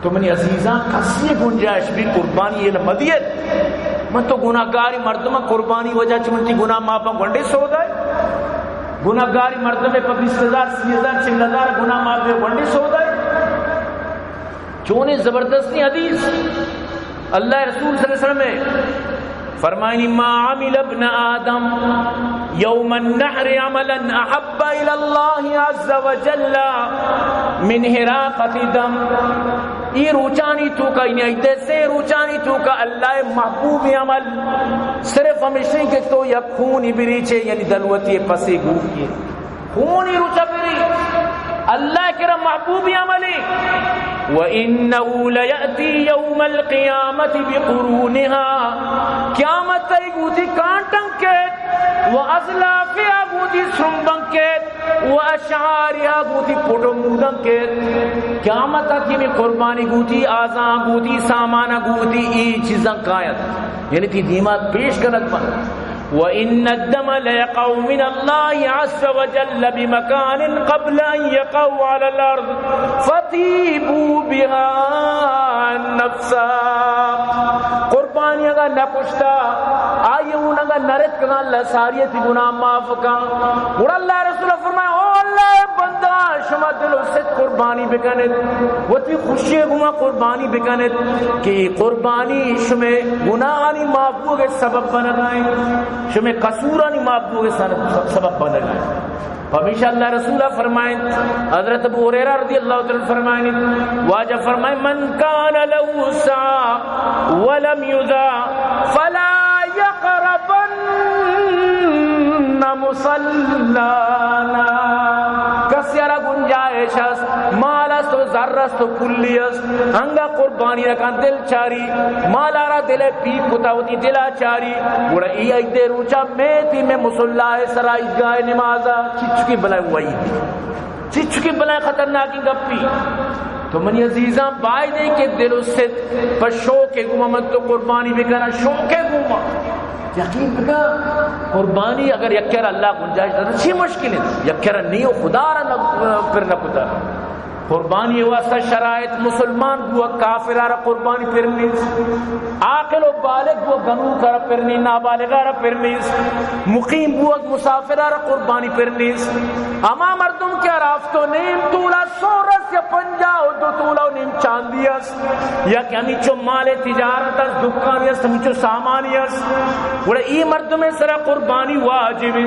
تو منی عزیزاں، کسی گنجائش بی قربانی یل مدیت۔ من تو گناہگاری مردم، قربانی وجہ چہ من تی گناہ معاف، گونڈیں سودائے۔ گناہگاری مردم پہ بیست ہزار، سی ہزار، چل ہزار گناہ معاف، گونڈیں سودائے۔ چونیں زبردستیں حدیث۔ اللہ رسول صلی اللہ علیہ وسلم فرمائنی، ما عمل ابن آدم یوم النحر عملا احب الی اللہ عز وجل من حراقۃ دم۔ ای روچانی توکا، یعنی عید سے روچانی توکا اللہ محبوب عمل صرف ہمیشیں کہ تو یک خونی بریچے، یعنی دلوتی پسے گوکے۔ خونی روچا بری، اللہ کرا محبوبی عملی۔ وَإِنَّهُ لَيَأْتِي يَوْمَ الْقِيَامَةِ بِقُرُونِهَا، قیامت ای گوتی کانٹن کیت، وَأَظْلَافِهَا گوتی سرمبن کیت، وَأَشْعَارِهَا گوتی پٹو مودن کیت۔ قیامت کی می قربانی گوتی، آزان گوتی، سامان گوتی، ای چیزاں کایت، یعنی تی دیما پیش کنت بنت۔ وَإِنَّ الدَّمَ لَيَقَعُ مِنَ اللَّهِ عَزَّ وَجَلَّ بِمَكَانٍ قَبْلَ أَنْ يَقَعَ عَلَى الْأَرْضِ فَطِيبُوا بِهَا نَفْسًا۔ قربانی اگا نہ کشتا، آئی اون اگا نہ رتکگا، اللہ ساری تی گناہ معاف کن۔ گڑا اللہ رسول فرمائے، او اللہ بندہ، شما دل و ست قربانی بکنت، وتی خوشی گما قربانی بکنت کہ ای قربانی شمے گناہانی معاف بوگ سبب بنگائیں، شمے قصورانی معاف بوگ سبب بنگائیں۔ پمیشا اللہ رسول فرمائیں، حضرت ابو ہریرہ رضی اللہ تعالی عنہ فرمائیں، واجہ فرمائیں، من کان له سعی ولم یضع فلا یقربن مصلانا۔ کسی را گنجائش است، مال است و زر است و پلی است، انگا قربانی رکن، دل چاری، مالا را دل پیپ کتا، وتی دلا چاری، گڑا ای عید روچا میتی میں مصلا سرا عیدگاہ نمازا، چچکی بلائیں وعید، چچکی بلائیں خطرناکیں گپی۔ تو منی عزیزاں، بایدیں کہ دل و ست پہ شوق گوما من تو قربانی بکناں، شوق گوما۔ یقین بکن، قربانی اگر یکے را اللہ گنجائش داتا، چی مشکل ہے؟ یکے را نیو خدا را نہ، پر نہ کتا۔ قربانی واسطہ شرائط، مسلمان بوگ کافر را قربانی پر نیست، عاقل و بالغ بوگ گنوک را پر نیست، نابالغ را پر نیست، مقیم بوگ مسافر را قربانی پر نیست۔ اما مردم کہ ہر ہفت و نیم تولا سور است یا پنجاہ و دو تولا و نیم چاندی است، یا کہ ہمینچو مال تجارت است، دکانی است، ہمینچو سامانی است، گڑا ای مردم سرا قربانی واجب ہے۔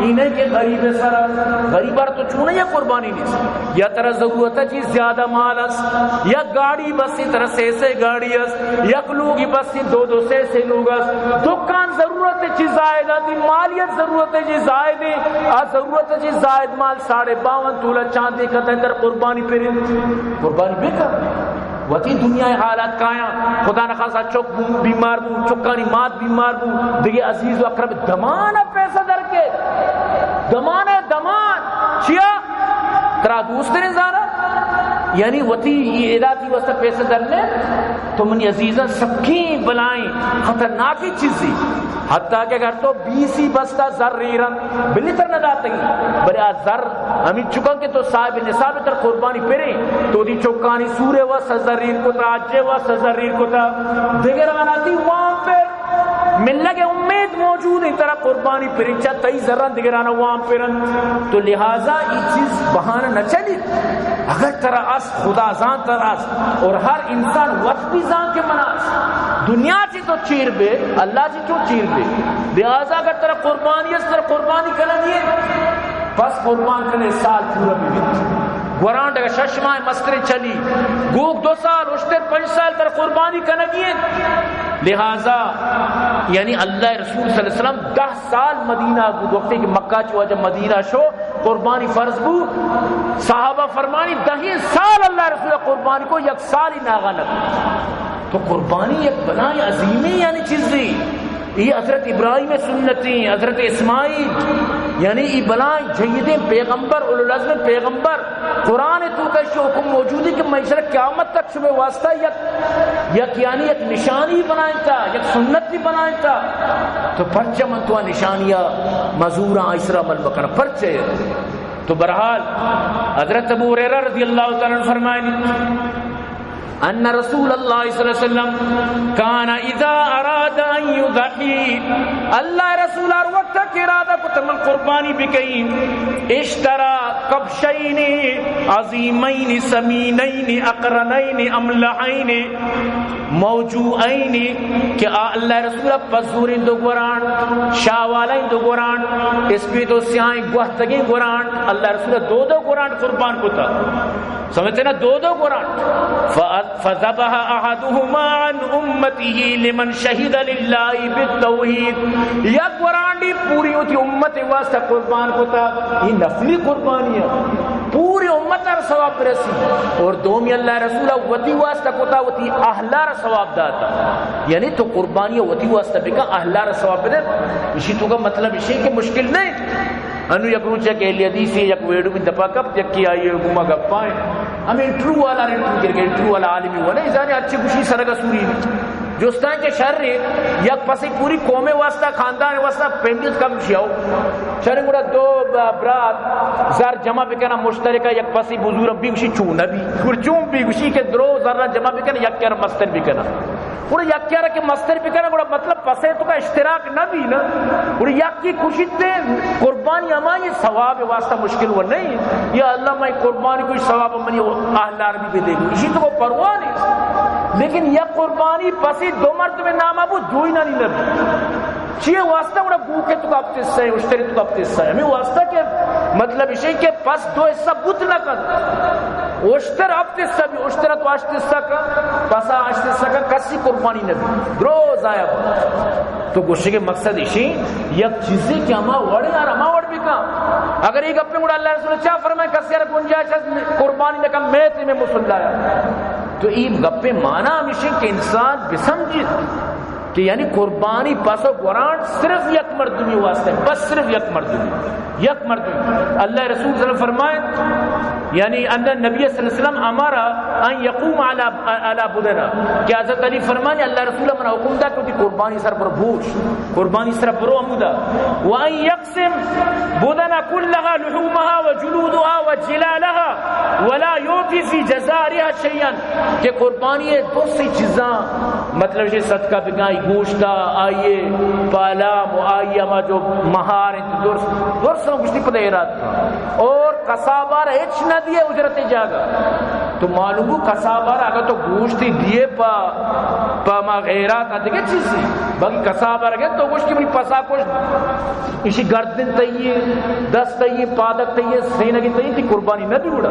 ای نہیں کہ غریب سرا، غریب تو چون یا قربانی نیست، یا ترا ضرورت چی زیادہ مال است، یا گاڑی بس ترا سے سے گاڑی است، یک لوگی بس دو دو سے سے لوگ است، دکان ضرورت چی زائد آتی، مالیت ضرورت چی زائد ہے، آ ضرورت چی زائد مال ساڑھے باون تولا چاندی کتا، ترا قربانی پر انت، قربانی بکن۔ وتی دنیا حالات کایاں، خدا نخواستہ چک بو-، بیمار بو، چکانی مات بیمار بو، دگہ عزیز و اقرب دمان پیسہ در کے، دمان دمان، چیا؟ ترا دوست نے زانا، یعنی وتی یہ علاقی واسطہ پیسہ در نے، تو منی عزیزاں سکیں بلائیں خطرناکیں چیزی۔ حتیٰ کہ اگر تو بیسی بستہ زر ریرن، بلی تر نہ داتگی، بلے آ زر ہمیں چکن کہ تو صاحب نصاب تر قربانی پریں، تو دی چکانی سورے واسطہ زر ریر کتا، حجے واسطہ زر ریر کتا، دگرانا تی وام پر ملگ امید موجود ہے، ترا قربانی پریں، چا تئی زرن دگرانا وام پرن۔ تو لہذا یہ چیز بہانہ نہ چلی۔ اگر ترا است، خدا زانت است، اور ہر انسان وقت بھی زان کہ منا است۔ دنیا چی تو چیر بے، اللہ چی تو چیر بے۔ لہذا اگر ترا قربانی است، ترا قربانی کنگی ہے، پس قربان کنے سال پورا بھی بیت۔ گورانڈ اگر شش ماہ مستر چلی، گوک دو سال، اشتر پنچ سال ترا قربانی کنگی ہے۔ لہذا یعنی اللہ رسول صلی اللہ علیہ وسلم دہ سال مدینہ بود، وقتی کہ مکہ چو واجہ مدینہ شو، قربانی فرض بو، صحابہ فرمانی، دہیں سال اللہ رسول قربانی کو، یک سالی ناغا نہ کو۔ تو قربانی یک بلائیں عظیمیں یعنی چیزی۔ یہ حضرت ابراہیم سنتی، حضرت اسماعیل، یعنی یہ بلائیں جیدیں پیغمبر، اولو العزم پیغمبر، قرآن تو کا شو حکم موجود ہے کہ میں شر قیامت تک شمے واسطہ یک، یک یعنی یک نشانی بنائیں تا، یک سنت بھی بنائیں تا۔ تو پرچہ من تو نشانیہ مزوراں اسرا عمل بکنا، پرچہ؟ تو بہرحال حضرت ابو ہریرہ رضی اللہ تعالی عنہ فرمائنی، ان رسول اللہ صلی اللہ علیہ وسلم کان اذا اراد ان یضحی، اللہ رسول ہر وقت کہ ارادہ کت من قربانی بکئیں، اشتری کبشین عظیمین سمینین اقرنین املحین موجوعین، کہ آ اللہ رسول پزوریں دو گورانٹ، شاوالیں دو گورانٹ، اسپیت و سیاہیں گوہتگیں گورانٹ، اللہ رسول دو دو گورانٹ قربان کتا۔ سمجھتے نا؟ دو دو گورانٹ۔ ف-، فذبح احدهما عن امته لمن شهد لله بالتوحید۔ یک گورانڈی پوری وتی امت واسطہ قربان کتا۔ یہ نفلی قربانی ہے، پوری امت را ثواب برسی۔ اور دومی اللہ رسول وتی واسطہ کتا، وتی اہلا را ثواب داتا۔ یعنی تو قربانی وتی واسطہ بکا، اہلا را ثواب بدے۔ اسی تو کا مطلب اسی کہ مشکل نہیں۔ انو یک روچ یک اہل حدیث یک ویڈیو بھی دپا کپ، یکی آئی گما گپائیں۔ ہمیں انٹرویو والا، انٹرویو کر کے انٹرویو والا عالمی ہوا نہیں، زانے اچھی خوشی سرگا سوری بھی۔ جستان کے شر ہے، یک پسی پوری قوم واسطہ، خاندان واسطہ، فیملی کم شیاو۔ شر گڑا دو برات زر جمع بکنا مشترکہ، یک پسی بزور بھی گوشی چون نبی۔ گڑ چون بھی گوشی کہ درو زر جمع بکنا، یک کر مستر بکنا۔ گڑا یک کر کے مستر بکنا، گڑا مطلب پسے تو کا اشتراک نہ بھی نا۔ گڑا یک کی خوشی تے قربانی ہمائی ثواب واسطہ مشکل وہ نہیں۔ یا اللہ میں قربانی کوئی ثواب منی اہل عربی بھی دے دو۔ اسی تو کو پرواہ نہیں۔ لیکن یک قربانی پسی دو مرد میں نام ابو دوئی نہ نہیں نبی۔ چیئے واسطہ گڑا گوکے تو کا حصہ ہے، اشتری تو کا حصہ ہے۔ ہمیں واسطہ کہ مطلب اسے کہ پس دو حصہ بوت نہ کن۔ اشتر ہفت حصہ بھی، اشتر تو ہشت حصہ کا، پسا ہشت حصہ کا، کسی قربانی نہ بھی۔ درو ضائع ہو۔ تو گوشے کے مقصد اسی، یک چیزے کہ ہما وڑے یار ہما وڑ بھی کام۔ اگر یہ گپے گڑا اللہ رسول چا فرمائے، کسی یار گنجائش ہے قربانی نہ کن، میں تمہیں مسلح ہے۔ تو یہ گپے معنی ہمیشہ کہ انسان بسمجھے۔ کہ یعنی قربانی پس و گورانٹ صرف یک مردمی واسطہ ہے، بس صرف یک مردمی، یک مردمی۔ اللہ رسول صلی اللہ علیہ وسلم فرمائے، یعنی ان النبی صلی اللہ علیہ وسلم امر ان یقوم علی، علی بدنہ، کہ حضرت علی فرمانے، اللہ رسول من حکم دا کہ وتی قربانی سر پر بوش، قربانی سر برو ہمودا، وان یقسم بدن کلها لحومها وجلودها وجلالها ولا یعطی فی جزارها شیئا، کہ قربانی ہے درستی چیزاں، مطلب یہ صدقہ بکن، آئی گوشتا، آئی پالام و آئی ہما جو مہار انت، درس، درس ہم گوشتی پدا ایراد کن۔ اور قصابار ہچ نہ دیے اجرت جاگا۔ تو معلوم ہو قصابار اگر تو گوشتی دیے پا، پا ما غیرات آ دیگه چیزی۔ باقی قصابار اگر تو گوشتی منی پسا کش، اسی گردن تئیے، دست تئیے، پادک تئیے، سینگی تئیے، تی قربانی نہ دی گڑا۔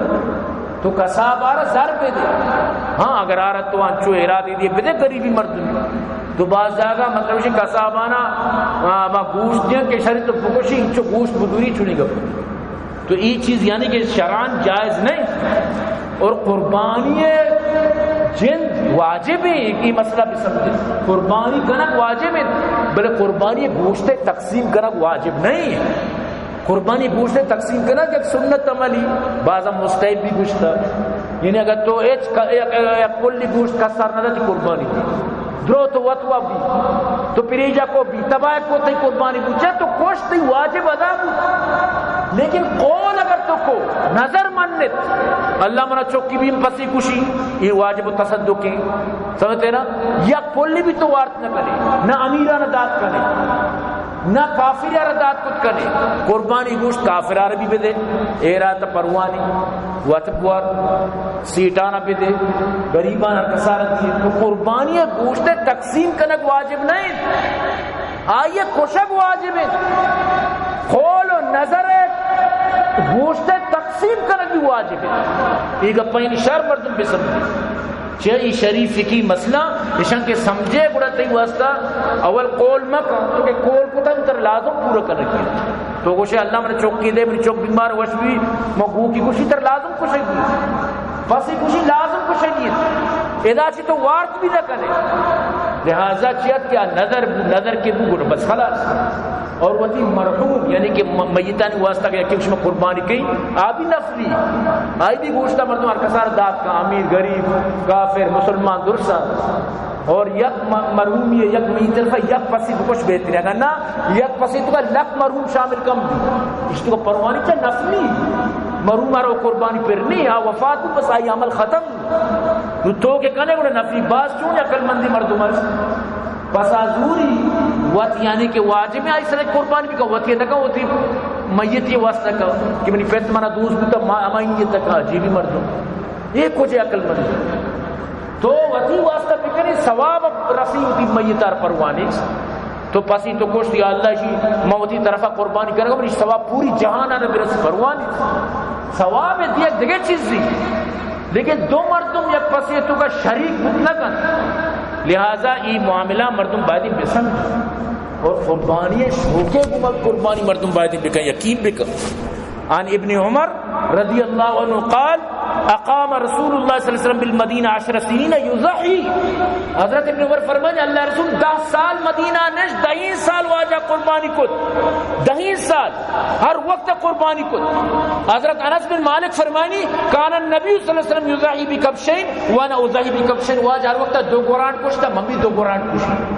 تو قصابارا زر بدے۔ ہاں، اگر آرت تو انچو ارادی دی بدے غریبی مردم۔ تو باز جاگہ مطلب اسی قصابانا، آ، ما گوشت دیاں کہ شری تو بکشی، انچو گوشت بدوری چنی گپ۔ تو یہ چیز یعنی کہ شرعاً جائز نہیں۔ اور قربانی جند واجب ہے، یہ مسئلہ بھی سمجھے۔ قربانی کنک واجب ہے، بلے قربانی گوشت تقسیم کنک واجب نہیں ہے۔ قربانی گوشت تقسیم کنگ یک سنت عملی، بعضا مستحب بھی گوشتا۔ یعنی اگر تو ایچ ک-، یک، یک کلی گوشت کسر نہ داتی قربانی دی۔ درو تو وت وا بھی، تو پریجا کو بھی، تباہ کو تئی قربانی بوچا تو کوشت تئی واجب ادا بو۔ لیکن قول اگر تو کو، نظر منت، اللہ منا چکی بیم پسی کشی، یہ واجب التصدق ہے۔ سمجھتے نا؟ یک پلی بھی تو وارت نہ کنے، نہ امیران دات کنے۔ نہ کافر ءَ را دات کت کنے، قربانی گوشت کافر ءَ را بھی بدے، اے را تا پروانی وت بوار، سیٹان ءَ بدے، غریبان ہر کسا را دیے۔ تو قربانی گوشت تقسیم کنگ واجب نہیں، آئیے کشگ واجب ہے۔ قول و نظر گوشت تقسیم کنگ بھی واجب ہے۔ یہ گپانی شر مردم بسمجھے۔ چہ ای شریف فقہی مسئلہ اشان کہ سمجھے گڑا تئی واسطہ اول قول مکن، تو کہ قول کتا تر لازم پورا کرنے کی۔ تو گوشے اللہ من چوکی دے، من چوک بیمار وش بھی، من گو کی گوشی تر لازم کشگی۔ پسی گوشی لازم کشگی۔ ادا چی تو وارت بھی نہ کرے۔ لہذا چیت کہ نظر بو، نظر کے بو گڑا بس خلاص۔ اور وتی مرحوم، یعنی کہ م-، میتانی واسطہ کہ یکی شما قربانی کئی، آ بھی نفلی، آئی بھی گوشتا مردم ہر کسار دات کا، امیر، غریب، کافر، مسلمان، درسا۔ اور یک م-، مرحومی ہے، یک میت طرفا یک پسی بکش بہترین۔ اگر نہ، یک پسی تو کا لک مرحوم شامل کم دی۔ اس تو کا پروانی چا نفلی۔ مرحوم آرو قربانی پر نہیں، آ وفات ہو، بس آئی عمل ختم۔ تو کہ کنے گڑا نفی، باز چون عقل مندی مردم است۔ پسا زوری وت، یعنی کہ واجب آئی سر قربانی بکن، وتی نہ کن، وتی میتی واسطہ کن کہ منی پت منا دوست بوتا، ما ہمائی نیت کن، عجیبی مردم۔ یہ کجے عقل مندی؟ تو وتی واسطہ بکنے، ثواب رسی وتی میتار پروانی۔ تو پسی تو کشت، یا اللہ، شی ما وتی طرفا قربانی کرگا، منی ثواب پوری جہان آنا برسی، پروانی۔ ثواب دیگ دگہ چیزی۔ لیکن دو مردم یک پسے توکا شریک بوت نہ کنت، لہذا ای معاملہ مردم باید بسمجھ۔ اور قربانی شوقے گما قربانی مردم باید بکن، یقین بکن۔ عن ابن عمر رضی اللہ عنہ قال، اقام رسول اللہ صلی اللہ علیہ وسلم بالمدینہ عشر سنین یضحی۔ حضرت ابن عمر فرمائیں، اللہ رسول دہ سال مدینہ نشت، دہیں سال واجہ قربانی کت، دہیں سال ہر وقت قربانی کت۔ حضرت انس بن مالک فرمانی، کان النبی صلی اللہ علیہ وسلم یضحی بکبشین وانا اضحی بکبشین، واجہ ہر وقت دو گورانڈ کشتا، من بھی دو گورانڈ کشی۔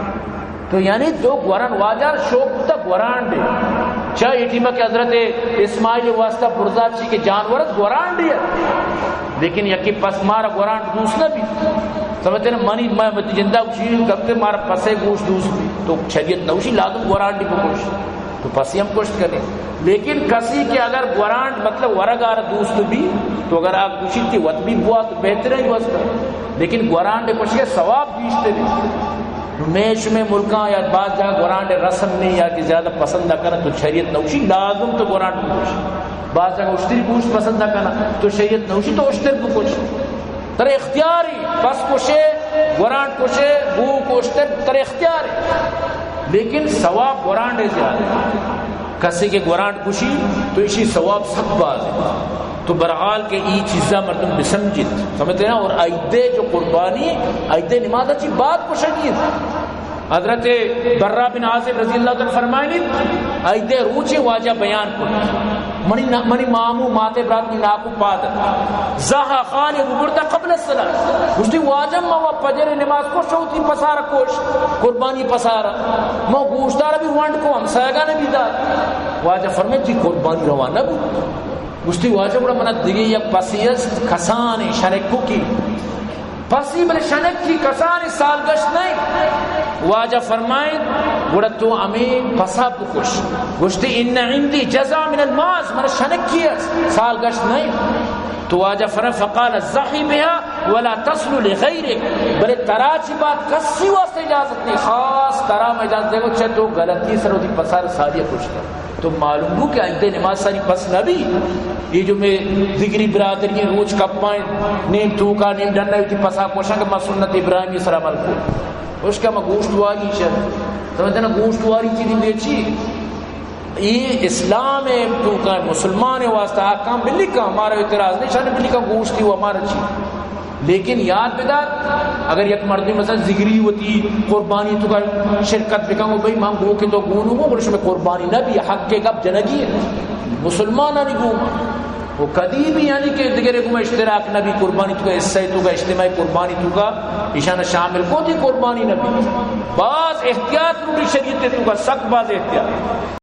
تو یعنی دو گوران، واجہ شوق بوتا گورانڈ۔ چا اے ٹیما کہ حضرت اسماعیل واسطہ برزا چی کہ جانور گورانڈ ہے۔ لیکن یکی پس مارا گورانڈ دوست نہ بی۔ سمجھتے نا، منی، میں، میں جندہ گوشی کبتے مارا پسے گوشت دوست بی۔ تو شریعت نوشی لازم گورانڈی بکش۔ تو پسی ہم کشت کنے۔ لیکن کسی کہ اگر گورانڈ مطلب ورگ آرا دوست بی، تو اگر آ گوشی کہ وت بھی بوا تو بہتر ہے واسطہ۔ لیکن گورانڈ کشی ثواب بیشتر ہے۔ میں شمے ملکاں یا بعض جگہ گورانڈ رسم نہیں یا کہ زیادہ پسند نہ کرنا، تو شریعت نوشی لازم تو گورانڈ بکش۔ بعض جگہ اشتری گوشت پسند نہ کرنا، تو شریعت نوشی تو اشتر بکش۔ ترے اختیاری، پس کشے، گورانڈ کشے، بو کشتر، ترے اختیاری۔ لیکن ثواب گورانڈ زیادہ۔ کسی کہ گورانڈ کشی تو اشی ثواب سک باز ہے۔ تو برحال کہ ای چیزا مردم بسمجھت، سمجھتے نا؟ اور عیدے جو قربانی، عیدے نماز چی بعد کشگی۔ حضرت براء بن عازب رضی اللہ تعالی فرمائنی، عیدے روچے واجہ بیان کت، منی نا-، منی مامو ماتے برات نی ناکو پاد ضحی خالق بردہ قبل الصلاۃ۔ گوشتی واجہ ما و فجر نماز کو شوتی پسار کوش، قربانی پسار۔ ما گوشتار بھی ونڈ کو ہمسایگان بھی دار۔ واجہ فرمائے جی قربانی روانہ بود۔ گوشتی واجہ گڑا منا دیگه یک پسی است کسانی شنکو کی۔ پسی بلے شنکی کسانی سال گشت نہیں۔ واجہ فرمائیں، گڑا تو ہمیں پسا بکش۔ گوشتی ان عندی جزع من الماز، من شنکی است، سال گشت نہیں۔ تو واجہ فرمائیں، فقال ضحی بها ولا تصل لغیرک، بلے ترا چی بات کسی واسطے اجازت نہیں، خاص ترا میں اجازت دے گو، چہ تو غلطی سر ہوتی پسار سالی کشتا۔ تو معلوم بو کہ عیدے نماز ساری پس نہ بی۔ یہ جو میں دگری برادری روچ کپائیں، نیم توکا، نیم ڈنہ ہوتی پسا کوشاں کہ ما سنت ابراہیمی سر عمل کو۔ اس کا ما گوشت واری شد۔ سمجھتے نا، گوشت واری چیزی بیچی۔ یہ اسلام ہے توکا، مسلمان واسطہ احکام بلی کا ہمارا اعتراض نہیں، شان بلی کا گوشتی و ہمارا چی۔ لیکن یاد بدار، اگر یک مردمی مثلاً زگری وتی قربانی توکا شرکت بکن، و بھئی من گو کہ تو گونو گو، بلے شمے قربانی نہ بی، حق کے گپ جنگی ہے۔ مسلمانانی گو، و کدی بھی یعنی کہ دیگر گو اشتراک نہ بی قربانی توکا، حصہ توکا اجتماعی قربانی توکا، ایشان شامل کو دی قربانی نہ بی۔ باز احتیاط لوٹی شریعت توکا، سک باز احتیاط۔